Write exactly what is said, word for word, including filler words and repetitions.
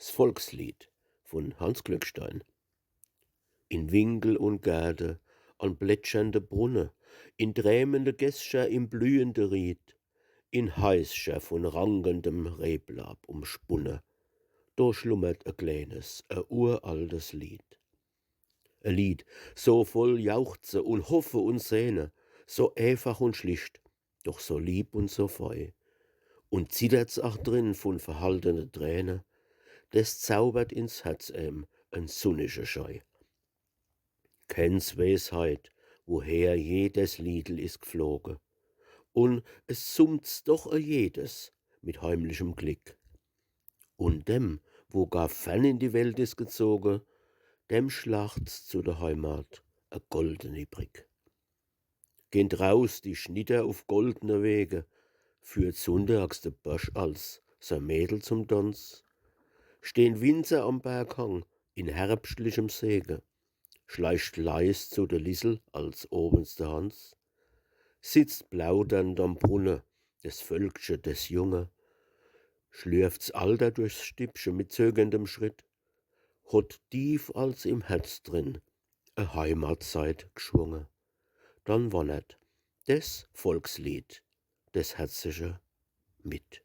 S Volkslied vun Hanns Glückstein. In Winkel un Gärde, an plätschernde Brunne, in trämende Gässcher, im blühende Ried, in Heischer vun rankendem Reblab umspunne, do schlummert e kleenes, e uraltes Lied. E Lied, so voll Jauchze un Hoffe un Sehne, so eefach un schlicht, doch so lieb un so fei. Un zittert's ach drin vun verhaltene Träne, des zaubert ins Herz em en sunnische Schei. Kens weeß heit, woher jedes Liedel is gfloge, un es summt's doch e jedes mit heimlichem Glick. Un dem, wo gar fern in die Welt is gezoge, dem schlacht's zu der Heimat e goldeni Brick. Gehn draus die Schnitter uf goldne Wege, führt sunntags de Borsch als sei Mädel zum Tanz. Stehn Winzer am Berghang in herbschtlichem Sege, schleicht leis zu de Lissel als owens de Hans. Sitzt plaudernd am Brunne des Völkche, des Junge, schlürft's Alter durchs Stippche mit zögerndem Schritt, hot tief als im Herz drin e Heimatseid gschwunge. Dann wannert des Volkslied, des herzische, mit.